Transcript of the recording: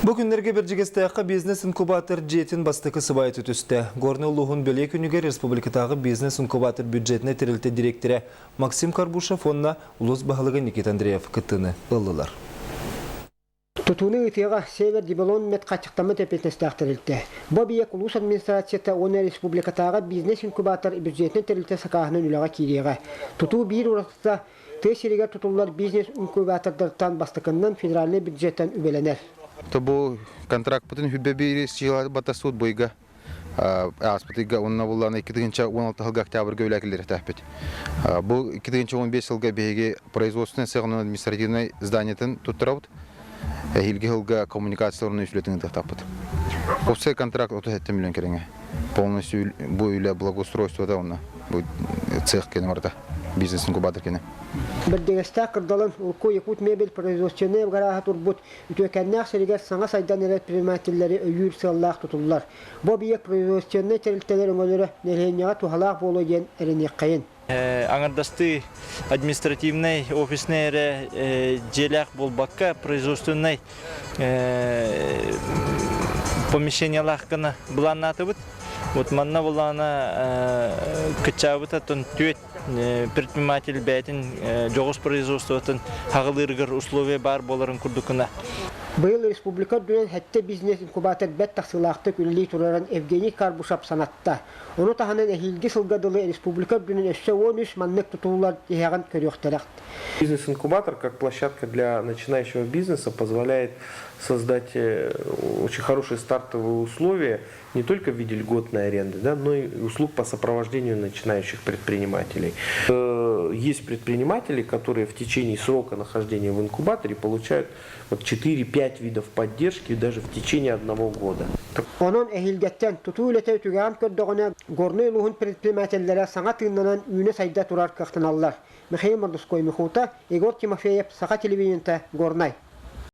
Бу күннэргэ Бэрдьигэстээххэ бизнес-инкубатор дьиэтин бастакы сыбаайата түстэ. Горнай улууһун бэлиэ күнүгэр республикатааҕы бизнес-инкубатор бюджетнай тэрилтэ дириэктэрэ Максим Карбушев уонна улуус баһылыга Никита Андреев кыттыыны ыллылар. Тутууну ыытыаҕа Север Девелопмент хааччахтаммыт эппиэтинэстээх тэрилтэ. Бу объект улуус администрацията уонна республикатааҕы бизнес-инкубатор бюджетнай тэрилтэ сакааһынан үлэҕэ киириэҕэ. Тутуу биир уратыта тыа сиригэр тутуллар бизнес-инкубатордартан бастакыннан федеральнай бюджеттан үбэлэнэр. Бу контрактпытын хүббэ биири сила батасуут бойга ааспыт ыйга уонна буллаана 2016 сылга октябрьга үлэ киллэртэхпит. Бу 2015 сылга биһиги производственный сыаҕынан административнай зданиетын туттарабыт. Эһиилги сылга коммуникацияларын үлэтин ыытыахтаахпыт. Уопсай контракт 37 миллион кэриҥэ. Полностью бу үлэ благоустройствота уонна бу цех кэнэ барыта бизнес-инкубатор кэнэ. Бэрдигэстээх кырдалын урукку Якутмебель производственнай гарааһа турбут үтүөкэннээх сиригэр саҥа сайдан эрэр предпринимателлэри өйүүр сыаллаах тутуллар. Бу объект производственнай тэрилтэлэр өҥөлөрө нэһилиэнньэҕэ туһалаах буолуо диэн эрэниэххэйин. Аҥардастыы административнай, офиснай эрэ дьиэлээх буолбакка, производственнай помещениелаах гына былааннаатыбыт. Вот манна былаана кыччаабыт оттон түөрт предприниматель бэйэтин дьоҕус производствотын хаҕылыырыгар условия баар буоларын курдук гына. Быйыл республика үрдүнэн сэттэ бизнес-инкубатор бэрт тахсыылаахтык үлэлии турарын Евгений Карбушев санатта. Ону таһынан эһиилги сылга дылы республика үрдүнэн өссө 13 маннык тутуулар тиһэҕин көрүөхтэрэ. Бизнес-инкубатор как площадка для начинающего бизнеса позволяет создать очень хорошие стартовые условия не только в виде льготной аренды, да, но и услуг по сопровождению начинающих предпринимателей. Есть предприниматели, которые в течение срока нахождения в инкубаторе получают вот 4-5 видов поддержки даже в течение одного года. Онон эһиилгэттэн тутуу үлэтэ үтүгээн көрдөҕүнэ, Горнай улууһун предпринимателлэрэ саҥа тыыннанан үүнэ-сайда турар кыахтаналлар. Михаил Мордовской Михута, Егор Тимофеев, Саха телевидениета, Горнай.